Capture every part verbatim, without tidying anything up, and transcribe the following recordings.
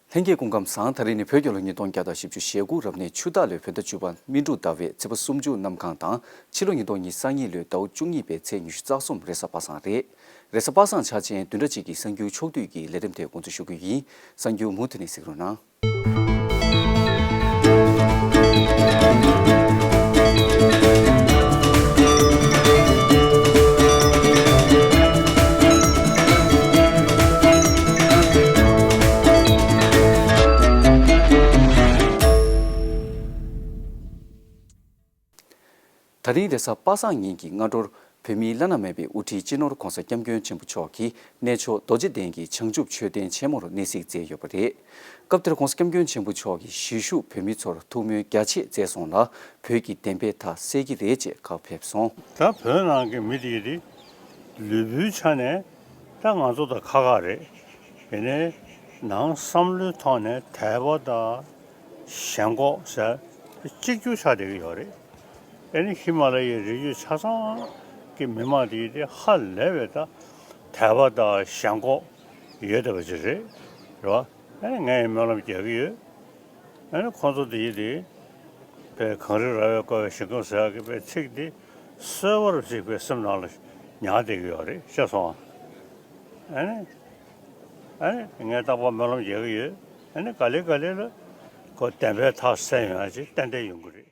ལྷན་རྒྱས་སྐུ་ཁམས་བཟང་། ད་རིང་ནི་བོད་རྒྱལ་ལོ་ཉིས་སྟོང་བརྒྱ་དང་བཞི་བཅུ་ཞེ་དགུ་རབ་གནས་ཆུ་སྟག་ལོའི་བོད་ཟླ་བཅུ་པ་སྨིན་དྲུག་ཟླ་བའི་ཚེས་པ་སུམ་ཅུ་གནམ་གང་དང་ཕྱི་ལོ་ཉིས་སྟོང་ཉི་ཤུ་རྩ་གཉིས་ལོའི་ཟླ་བ་བཅུ་གཉིས་པའི་ཚེས་ཉི་ཤུ་རྩ་གསུམ་རེས་གཟའ་པ་སངས་རེད། རེས་གཟའ་པ་སངས་འཆར་ཅན་བདུན་ཕྲག་གཅིག་གི་གསར་འགྱུར་ཕྱོགས་བསྡུས་ཀྱི་ལས་རིམ་དེ་འགོ་འཛུགས་ཞུ་གི་ཡིན། གསར་འགྱུར་མུ་མཐུད་ནས་གཟིགས་རོགས་གནང་། ད་རིང་རེས་གཟའ་པ་སངས་ཉིན་གྱི་སྔ་དྲོར་བོད་མིའི་བླ་ན་མེད་པའི་དབུ་ཁྲིད་སྤྱི་ནོར་༸གོང་ས་༸སྐྱབས་མགོན་ཆེན་པོ་མཆོག་གིས་གནས་མཆོག་རྡོ་རྗེ་གདན་གྱི་བྱང་ཆུབ་མཆོད་རྟེན་ཆེན་མོར་གནས་གཟིགས་མཛད་ཡོད་པ་རེད། སྐབས་དེར་༸གོང་ས་༸སྐྱབས་མགོན་ཆེན་པོ་མཆོག་གིས་གཞིས་བཞུགས་བོད་མི་ཚོར་ཐུགས་སྨོན་རྒྱ་ཆེ་བསྩལ་སོང་ལ། བོད་ཀྱི་བདེན་པའི་མཐའ་གསལ་གྱི་རེད་ཅེས་ཁ་ཕེབས་སོང་། ད་བོད་ནང་གི་མི་དེ་གི་དེ་ལུས་པོའི་ཆ་ནས་ད་ང་ཚོ་དང་ཁ་ཁ་རེད། ཡིན་ནའི་ནང་བསམ་བློའི་ཐོག་ནས་དད་པ་དང་ཞེན་ཁོག་ཟེར་གཅིག་གྱུར་ཆགས་བསྡད་ཀྱི་ཡོད་རེད། ཨ་ནི་ཧི་མ་ལ་ཡའི་རི་རྒྱུད་ཆ་ཚང་གི་མི་མང་དེ་དེ་ཧ་ལས་པའི་ད་དད་པ་དང་ཞེན་ཁོག་ཡོད་བསྡད་པ་ཅིག་རེད། རེད་བ། ཨ་ནི་ངས་སྨོན་ལམ་རྒྱག་གི་ཡོད། ཨ་ནི་ཁོང་ཚོ་དེ་དེ་བས་གངས་རི་ར་བས་བསྐོར་བའི་ཞིང་ཁམས་ཟེར་ཡག་གི་བས་ཚིག་དེ་གསོལ་བ་རུ་ཞིག་བས་སེམས་ནང་ལ་ཉར་བསྡད་ཀྱི་ཡོད་རེད། ཤེས་སོང་ཨ། ཨ་ནི་ཨ་ནི་ངས་རྟག་པར་སྨོན་ལམ་རྒྱག་གི་ཡོད། ཨ་ནི་ག་ལེ་ག་ལེ་ལ་ཁོ་བདེན་པའི་མཐའ་གསལ་ཡོང་ཡ་ཅིག་ཏན་ཏན་ཡོང་གི་རེད།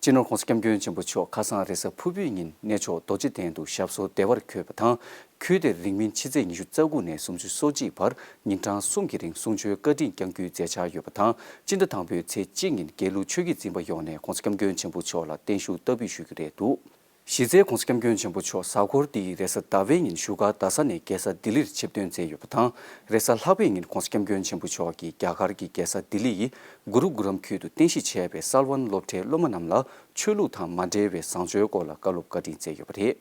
སྤྱི་ནོར་༸གོང་ས་༸སྐྱབས་མགོན་ཆེན་པོ་མཆོག་ཁ་སང་རེས་གཟའ་ཕུར་བུའི་ཉིན་གནས་མཆོག་རྡོ་རྗེ་གདན་དུ་ཞབས་སོར་བདེ་བར་འཁོད་པ་དང་། ཁུལ་དེར་རིང་མིན་ཕྱི་ཚེས་ཉི་ཤུ་རྩ་དགུ་ནས་སུམ་ཅུ་སོ་གཅིག་བར་ཉིན་གྲངས་གསུམ་གྱི་རིང་གསུང་ཆོས་བཀའ་དྲིན་བསྐྱང་རྒྱུའི་མཛད་འཆར་ཡོད་པ་དང་། སྤྱི་ཟླ་དང་པོའི་ཚེས་གཅིག་ཉིན་དགེ་ལུགས་ཆོས་བརྒྱུད་འཛིན་པ་ཡོངས་ནས་༸གོང་ས་༸སྐྱབས་མགོན་ཆེན་པོ་མཆོག་ལ་བརྟན་བཞུགས་བསྟར་འབུལ་ཞུ་རྒྱུ་རེད་འདུག་གཞི་རྩའི་༸གོང་ས་༸སྐྱབས་མགོན་ཆེན་པོ་མཆོག་གཟའ་འཁོར་འདིའི་རེས་གཟའ་ཟླ་བའི་ཉིན་བཞུགས་སྒར་རྡ་ས་ནས་རྒྱལ་ས་ལྡི་ལིར་ཆིབས་ཐོན་མཛད་ཡོད་པ་དང་། རེས་གཟའ་ལྷག་པའི་ཉིན་༸གོང་ས་༸སྐྱབས་མགོན་ཆེན་པོ་མཆོག་གིས་རྒྱ་གར་གྱི་རྒྱལ་ས་ལྡི་ལི་ཡི་གུ་རུ་གུ་རམ་ཁུལ་དུ་རྟེན་གཞི་བྱས་པའི་སལ་ཝན་སློབ་གྲྭའི་སློབ་མ་རྣམས་ལ་ཆོས་ལུགས་དང་མ་འབྲེལ་བའི་བཟང་སྤྱོད་སྐོར་ལ་བཀའ་སློབ་བཀའ་དྲིན་སྩལ་ཡོད་པ་རེད།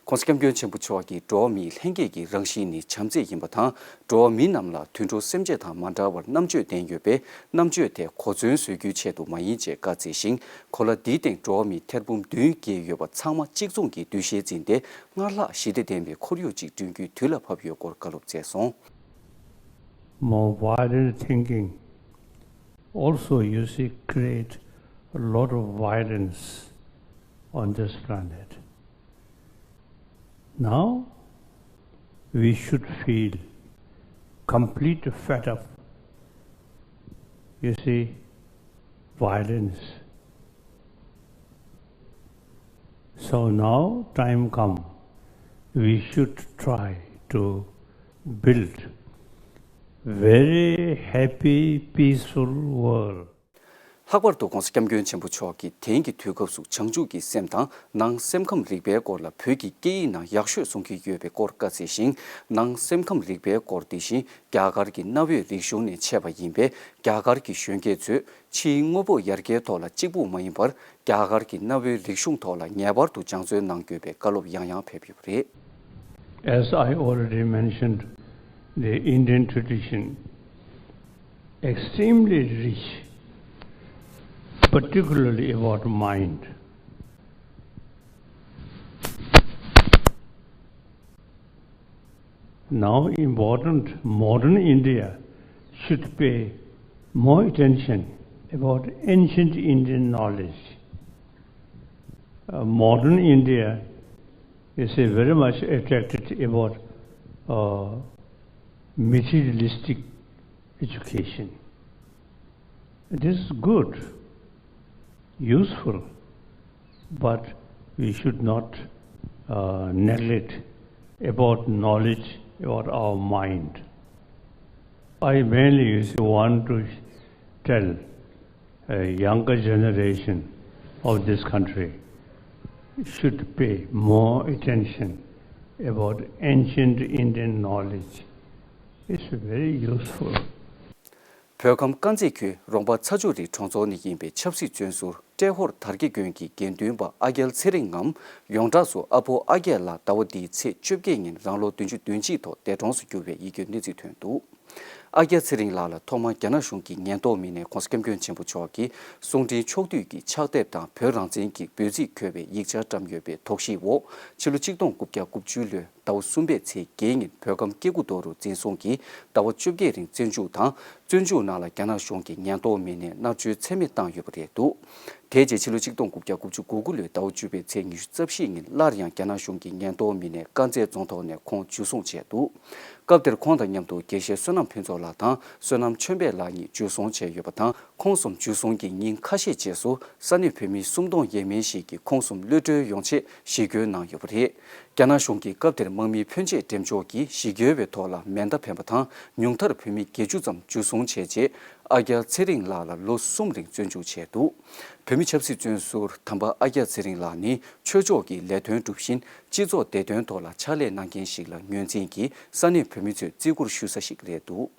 ༸གོང་ས་༸སྐྱབས་མགོན་ཆེན་པོ་མཆོག་གིས་འགྲོ་བ་མིའི་ལྷན་སྐྱེས་ཀྱི་རང་བཞིན་ནི་བྱམས་བརྩེ་ཡིན་པ་དང་། འགྲོ་བ་མི་རྣམས་ལ་དུད་འགྲོ་སེམས་ཅན་དང་མ་འདྲ་བར་རྣམ་དཔྱོད་ལྡན་ཡོད་པས། རྣམ་དཔྱོད་དེ་གོ་མཚོན་བཟོ་རྒྱུའི་ཆེད་དུ་མ་ཡིན་ཅེས་བཀའ་སྩལ་ཞིང་། གོ་ལ་འདིའི་སྟེང་འགྲོ་བ་མི་ཐེར་འབུམ་བདུན་བརྒལ་ཡོད་པ་ཚང་མ་གཅིག་མཚུངས་ཀྱི་འདུ་ཤེས་འཛིན་ཏེ། སྔར་ལྷག་ཞི་བདེ་ལྡན་པའི་ཁོར་ཡུག་ཅིག་བསྐྲུན་རྒྱུའི་དུས་ལ་བབ་ཡོད་སྐོར་བཀའ་སློབ་སྩལ་སོང་། More violent thinking also, you see, create a lot of violence on this planet. Now, we should feel complete fed up, you see, violence. So now time come, we should try to build very happy, peaceful world. ལྷག་པར་དུ་༸གོང་ས་༸སྐྱབས་མགོན་ཆེན་པོ་མཆོག་གིས་དེང་གི་དུས་སྐབས་སུ་བྱང་ཆུབ་ཀྱི་སེམས་དང་ནང་སེམས་ཁམས་རིག་པའི་སྐོར་ལ་བོད་ཀྱི་སྐད་ཡིག་ནང་ཡག་ཤོས་གསུང་གི་ཡོད་པའི་སྐོར་བཀའ་སྩལ་ཞིང་། ནང་སེམས་ཁམས་རིག་པའི་སྐོར་དེ་བཞིན་རྒྱ་གར་གྱི་གནའ་བོའི་རིག་གཞུང་ནས་མཆེད་པ་ཡིན་པས། རྒྱ་གར་གྱི་གཞོན་སྐྱེས་ཚོས་ཕྱིའི་དངོས་པོ་ཡར་རྒྱས་ཐོག་ལ་གཅིག་པུ་མ་ཡིན་པར། རྒྱ་གར་གྱི་གནའ་བོའི་རིག་གཞུང་ཐོག་ལ་ངེས་པར་དུ་སྦྱང་བརྩོན་གནང་དགོས་པའི་བཀའ་སློབ་ཡང་ཡང་ཕེབས་ཡོད་པ་རེད། As I already mentioned, the Indian tradition extremely rich, particularly about mind. Now important modern India should pay more attention about ancient Indian knowledge. Uh, modern India is, uh, very much attracted about, uh, materialistic education. It is good, useful, but we should not, uh, neglect about knowledge, about our mind. I mainly want to tell a younger generation of this country should pay more attention about ancient Indian knowledge. It's very useful. བོད་ཁམས་དཀར་མཛེས་ཁུལ་རོང་པ་ཚ་ཆུ་རི་གྲོང་ཚོ་ནས་ཡིན་པའི་ཆབ་སྲིད་བཙོན་ཟུར་ཏྲེ་ཧོར་དར་རྒྱས་དགོན་གྱི་དགེ་འདུན་པ་ཨ་རྒྱལ་ཚེ་རིང་ངམ་ཡོངས་གྲགས་སུ་ཨ་ཕོ་ཨ་རྒྱལ་ལགས་ཟླ་བ་འདིའི་ཚེས་བཅོ་བརྒྱད་ཉིན་རང་ལོ་བདུན་ཅུ་དོན་གཅིག་ཐོག་འདས་གྲོངས་སུ་གྱུར་བའི་ཡིད་སྐྱོའི་གནས་ཚུལ་ཐོན་འདུག་ཨ་ཀྱ་ཚེ་རིང་ལགས་ལ་ཐོག་མར་རྒྱ་ནག་གཞུང་གི་ཉེན་རྟོག་མི་སྣས་༸གོང་ས་༸སྐྱབས་མགོན་ཆེན་པོ་མཆོག་གི་གསུང་འཕྲིན་ཕྱོགས་བསྡུས་ཀྱི་ཕྱག་དེབ་དང་བོད་རང་བཙན་གྱི་འབོད་ཚིག་འཁོད་པའི་ཡིག་ཆ་བཀྲམ་ཡོད་པའི་དོགས་གཞིའི་འོག་ཕྱི་ལོ་གཅིག་སྟོང་དགུ་བརྒྱ་དགུ་བཅུ་ལོའི་ཟླ་བ་གསུམ་པའི་ཚེས་བརྒྱད་ཉིན་བོད་ཁམས་སྐྱེ་རྒུ་མདོ་རུ་འཛིན་བཟུང་གིས་ཟླ་བ་བཅོ་བརྒྱད་རིང་བཙོན་འཇུག་དང་། བཙོན་འཇུག་ནང་ལ་རྒྱ་ནག་གཞུང་གི་ཉེན་རྟོག་མི་སྣས་མནར་གཅོད་ཚད་མེད་བཏང་ཡོད་པ་རེད་འདུག་དེའི་རྗེས་ཕྱི་ལོ་གཅིག་སྟོང་དགུ་བརྒྱ་དགུ་བཅུ་གོ་དགུ་ལོའི་ཟླ་བ་བཅུ་པའི་ཚེས་ཉི་ཤུ་རྩ་བཞི་ཉིན་སླར་ཡང་རྒྱ་ནག་གཞུང་གི་ཉེན་རྟོག་མི་སྣས་དཀར་མཛེས་རྫོང་ཐོག་ནས་ཁོང་འཇུ་བཟུང་བྱས་འདུག་སྐབས་དེར་ཁོང་དང་མཉམ་དུ་དགེ་བཤེས་བསོད་ནམས་ཕུན་ཚོགས་ལགས་དང་བསོད་ནམས་ཆོས་འཕེལ་ལགས་གཉིས་འཇུ་བཟུང་བྱས་ཡོད་པ་དང་། ཁོང་གསུམ་འཇུ་བཟུང་གི་ཉིན་ཁ་ཤས་རྗེས་སུ་ས་གནས་བོད་མི་སུམ་སྟོང་ཡས་མས་ཤིག་གིས་ཁོང་གསུམ་གློད་གྲོལ་ཡོང་ཆེད་ཞི་རྒོལ་གནང་ཡོད་པ་རེད། རྒྱ་ནག་གཞུང་གིས་སྐབས་དེར་དམག་མི་ཕོན་ཆེ་འགྲེམས་འཇོག་གིས་ཞི་རྒོལ་བའི་ཐོག་ལ་མེ་མདའ་འཕེན་པ་དང་ཉུང་མཐར་བོད་མི་བརྒྱད་ཅུ་ཙམ་འཇུ་བཟུང་བྱས་རྗེས། ཨ་ཀྱ་ཚེ་རིང་ལགས་ལ་ལོ་གསུམ་རིང་བཙོན་འཇུག་བྱས་འདུག་བོད་མི་ཆབ་སྲིད་བཙོན་ཟུར་དམ་པ་ཨ་ཀྱ་ཚེ་རིང་ལགས་ནི་ཆོས་ཕྱོགས་ཀྱི་ལས་དོན་སྒྲུབ་བཞིན་སྤྱི་ཚོགས་བདེ་དོན་ཐོག་ལ་ཕྱག་ལས་གནང་མཁན་ཞིག་ལ་ངོས་འཛིན་གྱིས་ས་གནས་བོད་མི་ཚོས་བརྩི་བཀུར་ཞུ་ས་ཞིག་རེད་འདུག་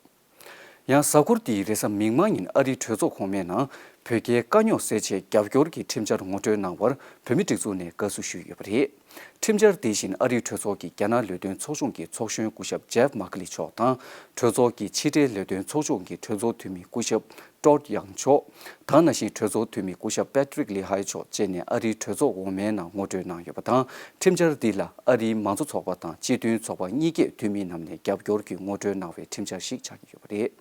ཡང་གཟའ་འཁོར་འདིའི་རེས་གཟའ་མིག་དམར་ཉིན་ཨ་རིའི་གྲོས་ཚོགས་གོང་མའི་ནང་བོད་རྒྱའི་དཀའ་རྙོག་སེལ་ཆེད་རྒྱབ་སྐྱོར་གྱི་ཁྲིམས་འཆར་ངོ་སྤྲོད་གནང་བར་བོད་མི་སྒྲིག་འཛུགས་ནས་དགའ་བསུ་ཞུས་ཡོད་པ་རེད། ཁྲིམས་འཆར་འདི་བཞིན་ཨ་རིའི་གྲོས་ཚོགས་ཀྱི་རྒྱ་ནག་ལས་དོན་ཚོགས་ཆུང་གི་ཚོགས་གཞོན་སྐུ་ཞབས་ཇེབ་མཱ་ཁི་ལི་མཆོག་དང་། གྲོས་ཚོགས་ཀྱི་ཕྱི་འབྲེལ་ལས་དོན་ཚོགས་ཆུང་གི་གྲོས་ཚོགས་འཐུས་མི་སྐུ་ཞབས་ཀྲོད་ཡང་མཆོག་དང་། ན་ནིང་གྲོས་ཚོགས་འཐུས་མི་སྐུ་ཞབས་པེ་ཏྲིག་ལི་ཧའེ་མཆོག་བཅས་ནས་ཨ་རིའི་གྲོས་ཚོགས་འོག་མའི་ནང་ངོ་སྤྲོད་གནང་ཡོད་པ་དང་། ཁྲིམས་འཆར་འདི་ལ་ཨ་རིའི་མང་གཙོ་ཚོགས་པ་དང་སྤྱི་མཐུན་ཚོགས་པ་གཉིས་ཀས་འཐུས་མི་རྣམས་ནས་རྒྱབ་སྐྱོར་གྱི་ངོ་སྤྲོད་གནང་བའི་ཁྲིམས་འཆར་ཞིག་ཆགས་ཀྱི་ཡོད་པ་རེད།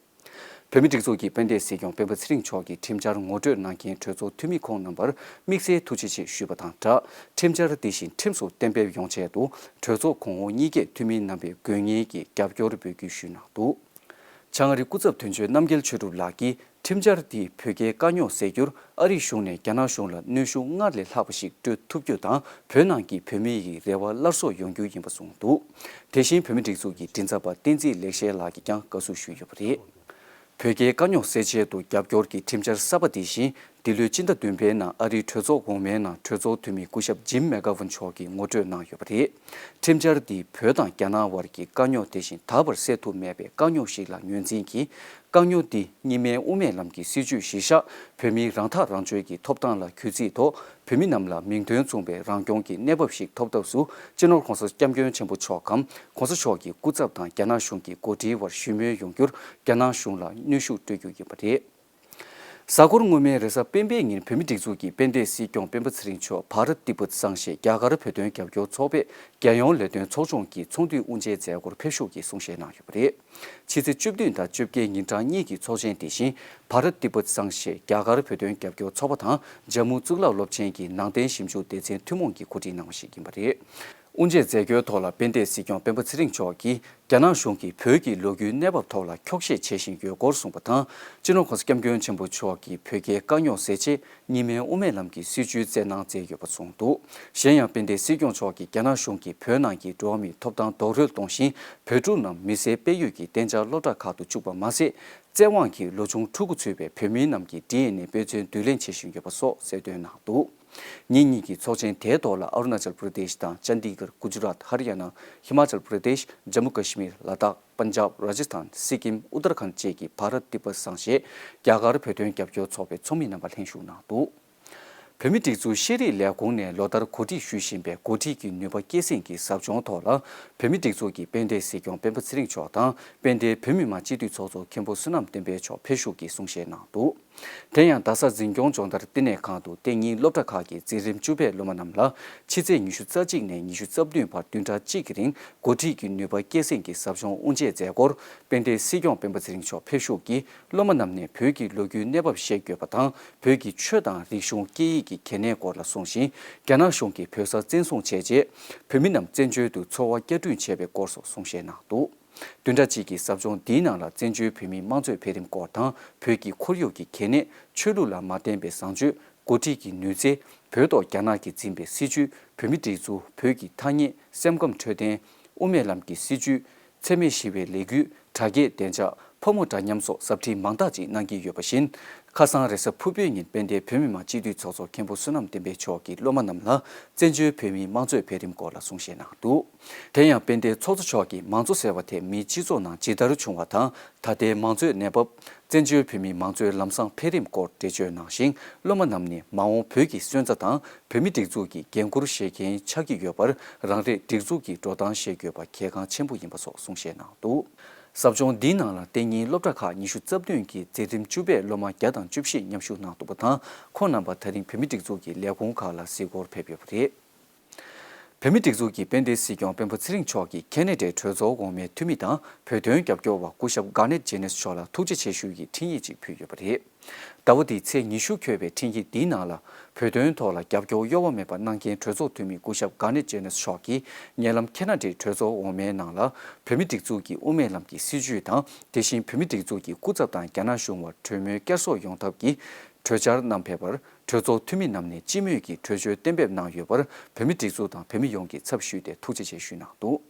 བོད་མིའི་སྒྲིག་འཛུགས་ཀྱི་དཔལ་ལྡན་སྲིད་སྐྱོང་སྤེན་པ་ཚེ་རིང་མཆོག་གིས་ཁྲིམས་འཆར་ངོ་སྤྲོད་གནང་མཁན་གྲོས་ཚོགས་འཐུས་མི་ཁོང་རྣམ་པར་དམིགས་བསལ་ཐུགས་རྗེ་ཆེ་ཞུས་པ་དང་སྦྲགས། ཁྲིམས་འཆར་འདི་བཞིན་ཁྲིམས་སུ་གཏན་འབེབས་ཡོང་ཆེད་དུ་གྲོས་ཚོགས་གོང་འོག་གཉིས་ཀས་འཐུས་མི་རྣམ་པས་དགོས་ངེས་ཀྱི་རྒྱབ་སྐྱོར་འབོད་སྐུལ་ཞུས་གནང་འདུག་བྱང་ཨ་རིའི་སྐུ་ཚབ་དོན་གཅོད་རྣམ་རྒྱལ་ཆོས་གྲུབ་ལགས་ཀྱིས་ཁྲིམས་འཆར་འདིས་བོད་རྒྱའི་དཀའ་རྙོག་སེལ་རྒྱུར་ཨ་རིའི་གཞུང་ནས་རྒྱ་ནག་གཞུང་ལ་གནོན་ཤུགས་སྔར་ལས་ལྷག་པ་ཞིག་སྤྲོད་ཐུབ་རྒྱུ་དང་། བོད་ནང་གི་བོད་མི་ཡི་རེ་བ་སླར་གསོ་ཡོང་རྒྱུ་ཡིན་པ་གསུངས་འདུག་དེ་བཞིན་བོད་མིའི་སྒྲིག་འཛུགས་ཀྱི་མགྲིན་ཚབ་པ་བསྟན་འཛིན་ལེགས་བཤད་ལགས་ཀྱིས་ཀྱང་དགའ་བསུ་ཞུས་ཡོད་པ་རེད། བོད་རྒྱའི་དཀའ་རྙོག་སེལ་ཆེད་དུ་རྒྱབ་སྐྱོར་གྱི་ཁྲིམས་འཆར་གསར་པ་དེ་བཞིན་འདི་ལོའི་སྤྱི་ཟླ་བདུན་པའི་ནང་ཨ་རིའི་གྲོས་ཚོགས་འོག་མའི་ནང་གྲོས་ཚོགས་འཐུས་མི་སྐུ་ཞབས་ཇིམ་མེ་གྷ་ཝན་མཆོག་གིས་ངོ་སྤྲོད་གནང་ཡོད་པ་རེད། ཁྲིམས་འཆར་འདིས་བོད་དང་རྒྱ་ནག་དབར་གྱི་དཀའ་རྙོག་དེ་བཞིན་ད་བར་སེལ་ཐུབ་མེད་པའི་དཀའ་རྙོག་ཞིག་ལ་ངོས་འཛིན་གྱིས། དཀའ་རྙོག་འདི་གཉིས་སྨན་དབུ་མའི་ལམ་གྱི་སྲིད་བྱུས་གཞིར་བཞག་བོད་མིའི་རང་ཐག་རང་གཅོད་ཀྱི་ཐོབ་ཐང་ལ་གུས་བརྩི་ཐོག་བོད་མི་རྣམས་ལ་མིང་དོན་མཚུངས་པའི་རང་སྐྱོང་གི་གནས་བབ་ཞིག་ཐོབ་ཐབས་སུ་སྤྱི་ནོར་༸གོང་ས་༸སྐྱབས་མགོན་ཆེན་པོ་མཆོག་གམ་༸གོང་ས་མཆོག་གི་སྐུ་ཚབ་དང་རྒྱ་ནག་གཞུང་གི་འགོ་ཁྲིད་དབར་ཞུ་མོལ་ཡོང་རྒྱུར་རྒྱ་ནག་གཞུང་ལ་གནོན་ཤུགས་སྤྲོད་རྒྱུ་ཡིན་པ་རེད། གཟའ་འཁོར་སྔོན་མའི་རེས་གཟའ་སྤེན་པའི་ཉིན་བོད་མིའི་སྒྲིག་འཛུགས་ཀྱི་དཔལ་ལྡན་སྲིད་སྐྱོང་སྤེན་པ་ཚེ་རིང་མཆོག་བྷ་རཏ་ཏི་བྷུཏ་སང་ཞེས་རྒྱ་གར་བོད་དོན་རྒྱབ་སྐྱོར་ཚོགས་པས་རྒྱལ་ཡོངས་ལས་དོན་ཚོགས་ཆུང་གི་ཚོགས་འདུའི་དབུ་འབྱེད་མཛད་སྒོར་ཕེབས་ཞུགས་ཀྱིས་གསུང་བཤད་གནང་ཡོད་པ་རེད། ཕྱི་ཚེས་བཅུ་བདུན་དང་བཅོ་བརྒྱད་ཉིན་གྲངས་གཉིས་ཀྱི་ཚོགས་ཆེན་དེ་བཞིན་བྷ་རཏ་ཏི་བྷུཏ་སང་ཞེས་རྒྱ་གར་བོད་དོན་རྒྱབ་སྐྱོར་ཚོགས་པ་དང་ཇམ་མུ་གཙུག་ལག་སློབ་ཆེན་གྱི་ནང་བསྟན་ཞིབ་འཇུག་སྡེ་ཚན་ཐུན་མོང་གིས་གོ་སྒྲིག་གནང་བ་ཞིག་ཡིན་པ་རེད། དབུ་འབྱེད་མཛད་སྒོའི་ཐོག་ལ་དཔལ་ལྡན་སྲིད་སྐྱོང་སྤེན་པ་ཚེ་རིང་མཆོག་གིས་རྒྱ་ནག་གཞུང་གིས་བོད་ཀྱི་ལོ་རྒྱུས་གནས་བབ་ཐོག་ལ་འཁྱོག་བཤད་བྱེད་བཞིན་ཡོད་སྐོར་གསུངས་པ་དང་། སྤྱི་ནོར་༸གོང་ས་༸སྐྱབས་མགོན་ཆེན་པོ་མཆོག་གིས་བོད་རྒྱའི་དཀའ་རྙོག་སེལ་ཆེད་གཉིས་སྨན་དབུ་མའི་ལམ་གྱི་སྲིད་བྱུས་བསྩལ་གནང་མཛད་ཡོད་པ་གསུངས་འདུག་གཞན་ཡང་དཔལ་ལྡན་སྲིད་སྐྱོང་མཆོག་གིས་རྒྱ་ནག་གཞུང་གིས་བོད་ནང་གི་འགྲོ་བ་མིའི་ཐོབ་ཐང་རྡོག་རོལ་གཏོང་བཞིན་བོད་ཕྲུག་རྣམས་མི་སེར་སྤེལ་ཡུལ་གྱི་གཏན་འཇགས་སློབ་གྲྭ་ཁག་ཏུ་བཅུག་པ་མ་ཟད། བཙན་དབང་གིས་ལོ་ཆུང་ཕྲུ་གུ་ཚུད་པའི་བོད་མི་རྣམས་ཀྱི་ཌི་ཨེན་ཨེ་དཔེ་མཚོན་བསྡུ་ལེན་བྱེད་བཞིན་ཡོད་པ་སོགས་གསལ་སྟོན་གནང་འདུག་ཉིན་གཉིས་ཀྱི་ཚོགས་ཆེན་དེའི་ཐོག་ལ་ཨ་རུ་ན་ཅལ་པྲ་དེཤ་དང་ཅན་ཌི་གར། གུ་ཇུ་རཱཏ། ཧ་རི་ཡ་ན། ཧི་མ་ཅལ་པྲ་དེཤ། ཇམ་མུ་ཀ་ཤི་མིར། ལ་དྭགས། པན་ཇབ། ར་ཇི་སི་ཐན། སི་ཀིམ། ཨུ་ཏར་ཁན་བཅས་ཀྱི་བྷ་རཏ་ཏི་པ་སང་ཞེས་རྒྱ་གར་བོད་དོན་རྒྱབ་སྐྱོར་ཚོགས་པའི་ཚོགས་མི་རྣམ་པ་ལྷན་ཞུགས་གནང་འདུག་བོད་མིའི་སྒྲིག་འཛུགས་ཤེས་རིག་ལས་ཁུངས་ནས་ལོ་ལྟར་གོ་སྒྲིག་ཞུ་བཞིན་པའི་འགོ་ཁྲིད་ཀྱི་ནུས་པ་སྐྱེད་སྲིང་གི་ཟབ་སྦྱོང་ཐོག་ལ། བོད་མིའི་སྒྲིག་འཛུགས་ཀྱི་དཔལ་ལྡན་སྲིད་སྐྱོང་སྤེན་པ་ཚེ་རིང་མཆོག་དང་། དཔལ་ལྡན་བོད་མི་མང་སྤྱི་འཐུས་ཚོགས་གཙོ་མཁན་པོ་བསོད་ནམས་བསྟན་འཕེལ་མཆོག་ཕེབས་ཞུགས་ཀྱིས་གསུང་བཤད་གནང་འདུག་དེ་ཡང་རྡ་ས་འཛིན་སྐྱོང་སྦྱོང་བརྡར་བསྟི་གནས་ཁང་དུ་གཏན་ཉིན་སློབ་གྲྭ་ཁག་གི་འཛིན་རིམ་བཅུ་པའི་སློབ་མ་རྣམས་ལ་ཕྱི་ཚེས་ཉི་ཤུ་རྩ་གཅིག་ནས་ཉི་ཤུ་རྩ་བདུན་བར་བདུན་ཕྲག་གཅིག་གི་རིང་འགོ་ཁྲིད་ཀྱི་ནུས་པ་སྐྱེད་སྲིང་གི་ཟབ་སྦྱོང་དབུ་འབྱེད་མཛད་སྒོར། དཔལ་ལྡན་སྲིད་སྐྱོང་སྤེན་པ་ཚེ་རིང་མཆོག་ཕེབས་ཞུགས་ཀྱིས་སློབ་མ་རྣམས་ནས་བོད་ཀྱི་ལོ་རྒྱུས་གནས་བབ་ཤེས་དགོས་པ་དང་། བོད་ཀྱི་ཆོས་དང་རིག་གཞུང་སྐད་ཡིག་གི་གལ་གནད་སྐོར་ལ་གསུངས་ཤིང་། རྒྱ་ནག་གཞུང་གིས་བོད་ས་བཙན་བཟུང་བྱས་རྗེས། བོད་མི་རྣམས་བཙན་བྱོལ་དུ་འཚོ་བ་བསྐྱར་སྐྲུན་བྱས་པའི་སྐོར་སོགས་གསུང་བཤད་གནང་འདུག་བདུན་ཕྲག་གཅིག་གི་ཟབ་སྦྱོང་འདིའི་ནང་ལ་བཙན་བྱོལ་བོད་མིའི་དམངས་གཙོའི་འཕེལ་རིམ་སྐོར་དང་། བོད་ཀྱི་ཁོར་ཡུག་གི་གལ་གནད། ཆོས་ལུགས་ལ་མ་བརྟེན་པའི་བཟང་སྤྱོད། འགོ་ཁྲིད་ཀྱི་ནུས་རྩལ། བོད་ཐོག་རྒྱ་ནག་གིས་འཛིན་པའི་སྲིད་བྱུས། བོད་མིའི་སྒྲིག་འཛུགས། བོད་ཀྱི་ཐ་སྙད། སེམས་ཁམས་འཕྲོད་བསྟེན། དབུ་མའི་ལམ་གྱི་སྲིད་བྱུས། འཚེ་མེད་ཞི་བའི་ལས་འགུལ། དྲ་རྒྱའི་བདེ་འཇགས། ཕོ་མོ་འདྲ་མཉམ་སོགས་ཟབ་ཁྲིད་མང་དག་ཅིག་གནང་གི་ཡོད་པ་བཞིན། ཁ་སང་རེས་གཟའ་ཕུར་བུའི་ཉིན་དཔལ་ལྡན་བོད་མི་མང་སྤྱི་འཐུས་ཚོགས་གཙོ་མཁན་པོ་བསོད་ནམས་བསྟན་འཕེལ་མཆོག་གིས་སློབ་མ་རྣམས་ལ་བཙན་བྱོལ་བོད་མིའི་དམངས་གཙོའི་འཕེལ་རིམ་སྐོར་ལ་གསུང་བཤད་གནང་འདུག་དེ་ཡང་དཔལ་ལྡན་ཚོགས་གཙོ་མཆོག་གིས་མང་གཙོ་ཟེར་བ་དེ་མིའི་སྤྱི་ཚོགས་ནང་ཇི་ལྟར་བྱུང་བ་དང་། ད་ལྟའི་མང་གཙོའི་གནས་བབ། བཙན་བྱོལ་བོད་མིའི་མང་གཙོའི་ལམ་བཟང་འཕེལ་རིམ་སྐོར་འགྲེལ་བརྗོད་གནང་ཞིང་། སློབ་མ་རྣམས་ནི་མ་འོངས་བོད་ཀྱི་སོན་རྩ་དང་བོད་མིའི་སྒྲིག་འཛུགས་ཀྱི་འགན་འཁུར་བཞེས་མཁན་ཆགས་ཀྱི་ཡོད་པར། རང་རེས་སྒྲིག་འཛུགས་ཀྱི་འགྲོ་སྟངས་ཤེས་དགོས་པ་གལ་འགངས་ཆེན་པོ་ཡིན་པ་སོགས་གསུང་བཤད་གནང་འདུག་ཟབ་སྦྱོང་འདིའི་ནང་ལ་གཏན་ཉིན་སློབ་གྲྭ་ཁག་ཉི་ཤུ་རྩ་བདུན་གྱི་འཛིན་རིམ་བཅུ་པའི་སློབ་མ་བརྒྱ་དང་བཅུ་བཞི་མཉམ་ཞུགས་གནང་འདུག་པ་དང་། ཁོང་རྣམ་པ་ད་རིང་བོད་མིའི་སྒྲིག་འཛུགས་ཀྱི་ལས་ཁུངས་ཁག་ལ་གཟིགས་སྐོར་ཕེབས་ཡོད་པ་རེད། བོད་མིའི་སྒྲིག་འཛུགས་ཀྱི་དཔལ་ལྡན་སྲིད་སྐྱོང་སྤེན་པ་ཚེ་རིང་མཆོག་གིས་ཁེ་ན་ཌའི་གྲོས་ཚོགས་འོག་མའི་འཐུས་མི་དང་བོད་དོན་རྒྱབ་སྐྱོར་བ་སྐུ་ཞབས་གྷར་ནེཊ་ཇེ་ནེ་སི་མཆོག་ལ་ཐུགས་རྗེ་ཆེ་ཞུ་ཡི་འཕྲིན་ཡིག་ཅིག་ཕུལ་ཡོད་པ་རེད། ཟླ་བ་འདིའི་ཚེས་ཉི་ཤུ་འཁོད་པའི་འཕྲིན་ཡིག་འདིའི་ནང་ལ། བོད་དོན་ཐོག་ལ་རྒྱབ་སྐྱོར་གཡོ་བ་མེད་པ་གནང་མཁན་གྲོས་ཚོགས་འཐུས་མི་སྐུ་ཞབས་གྷར་ནེཊ་ཇེ་ནེ་སི་མཆོག་གིས་ཉེ་ལམ་ཁེ་ན་ཌའི་གྲོས་ཚོགས་འོག་མའི་ནང་ལ། བོད་མིའི་སྒྲིག་འཛུགས་ཀྱི་དབུ་མའི་ལམ་གྱི་སྲིད་བྱུས་དང་། དེ་བཞིན་བོད་མིའི་སྒྲིག་འཛུགས་ཀྱི་སྐུ་ཚབ་དང་རྒྱ་ནག་གཞུང་བར་གྲོས་མོལ་བསྐྱར་གསོ་ཡོང་ཐབས་ཀྱི་གྲོས་འཆར་བསྣམས་ཕེབས་པར། གྲོས་ཚོགས་འཐུས་མི་རྣམས་ནས་སྤྱི་མོས་ཀྱིས་གྲོས་ཆོད་གཏན་འབེབས་གནང་ཡོད་པར། བོད་མིའི་སྒྲིག་འཛུགས་དང་བོད་མི་ཡོངས་ཀྱི་ཚབ་ཞུས་ཏེ་ཐུགས་རྗེ་ཆེ་ཞུས་གནང་འདུག།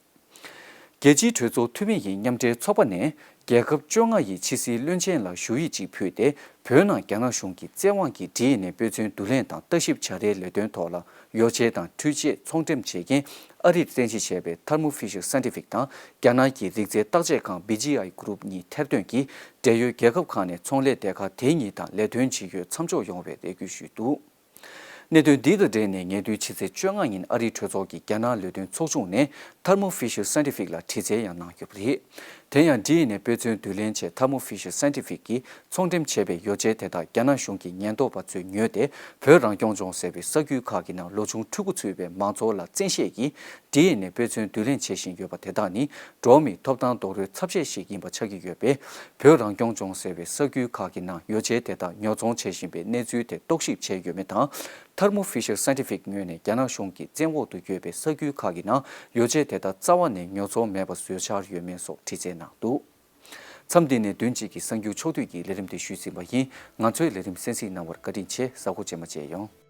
རྒྱལ་སྤྱིའི་གྲོས་ཚོགས་འཐུས་མི་ཡི་མཉམ་འབྲེལ་ཚོགས་པ་ནས། རྒྱལ་ཁབ་བཅོ་ལྔ་ཡི་ཕྱི་སྲིད་བློན་ཆེན་ལ་ཞུ་ཡིག་ཅིག་ཕུལ་ཏེ། བོད་ནང་རྒྱ་ནག་གཞུང་གི་བཙན་དབང་གིས་ཌི་ཨེན་ཨེ་དཔེ་མཚོན་བསྡུ་ལེན་དང་ལྟ་ཞིབ་བྱ་རའི་ལས་དོན་ཐོག་ལ་ཡོ་བྱད་དང་འཕྲུལ་ཆས་ཚོང་འགྲེམས་བྱེད་མཁན་ཨ་རིར་རྟེན་གཞི་བྱས་པའི་Thermo Fisher Scientific དང་རྒྱ་ནག་གི་རིག་རྩལ་བརྟག་དཔྱད་ཁང་བི་ཇི་ཨའི་གུ་རུབ་གཉིས་ཐེར་འདོན་གྱིས། འབྲེལ་ཡོད་རྒྱལ་ཁབ་ཁག་ནས་ཚོང་ལས་སྡེ་ཁག་དེ་གཉིས་དང་ལས་དོན་བྱེད་རྒྱུར་མཚམས་འཇོག་ཡོང་བའི་རེ་སྐུལ་ཞུས་འདུག། གནད་དོན་འདི་དང་འབྲེལ་ནས། ཉེ་དུས་ཕྱི་ཚེས་བཅོ་ལྔ་ཉིན་ཨ་རིའི་གྲོས་ཚོགས་ཀྱི་རྒྱ་ནག་ལས་དོན་ཚོགས་ཆུང་ནས་Thermo Fisher Scientific ལ་དྲི་རྩད་ཡང་གནང་ཡོད་པ་རེད། དེ་ཡང་ཌི་ཨེན་ཨེ་དཔེ་མཚོན་བསྡུ་ལེན་ཆེད་Thermo Fisher Scientific གིས་ཚོང་འགྲེམས་བྱས་པའི་ཡོ་བྱད་དེ་དག་རྒྱ་ནག་གཞུང་གི་ཉེན་རྟོག་པ་ཚོས་ཉོས་ཏེ། བོད་རང་སྐྱོང་ལྗོངས་ཟེར་བའི་ས་ཁུལ་ཁག་གི་ནང་ལོ་ཆུང་ཕྲུ་གུ་ཚུད་པའི་མང་ཚོགས་ལ་བཙན་ཤེད་ཀྱིས་ཌི་ཨེན་ཨེ་དཔེ་མཚོན་བསྡུ་ལེན་བྱེད་བཞིན་ཡོད་པ་དེ་དག་ནི། འགྲོ་བ་མིའི་ཐོབ་ཐང་རྡོག་རོལ་ཚབས་ཆེ་ཞིག་ཡིན་པ་ཆགས་ཀྱི་ཡོད་པས། བོད་རང་སྐྱོང་ལྗོངས་ཟེར་བའི་ས་ཁུལ་ཁག་གི་ནང་ཡོ་བྱད་དེ་དག་ཉོ་ཚོང་བྱེད་བཞིན་པའི་གནས་ཚུལ་དེ་རྟོག་ཞིབ་བྱས་ཡོད་མེད་དང་། Thermo Fisher Scientific ངོས་ནས་རྒྱ་ནག་གཞུང་གི་བཙན་འོག་ཏུ་ཡོད་པའི་ས་ཁུལ་ཁག་གི་ནང་ཡོ་བྱད་དེ་དག་རྩ་བ་ནས་ཉོ་ཚོང་མེད་པ་བཟོས་འཆར་ཡོད་མེད་སོགས་དྲི་རྩད་གནང་འདུག། མཚམས་འདི་ནས་བདུན་གཅིག་གི་གསར་འགྱུར་ཕྱོགས་བསྡུས་ཀྱི་ལས་རིམ་དེ་ཞུས་ཟིན་པ་ཡིན། ང་ཚོའི་ལས་རིམ་གསན་གཟིགས་གནང་བར་བཀའ་དྲིན་ཆེ། གཟའ་འཁོར་རྗེས་མ་མཇལ་ཡོང་།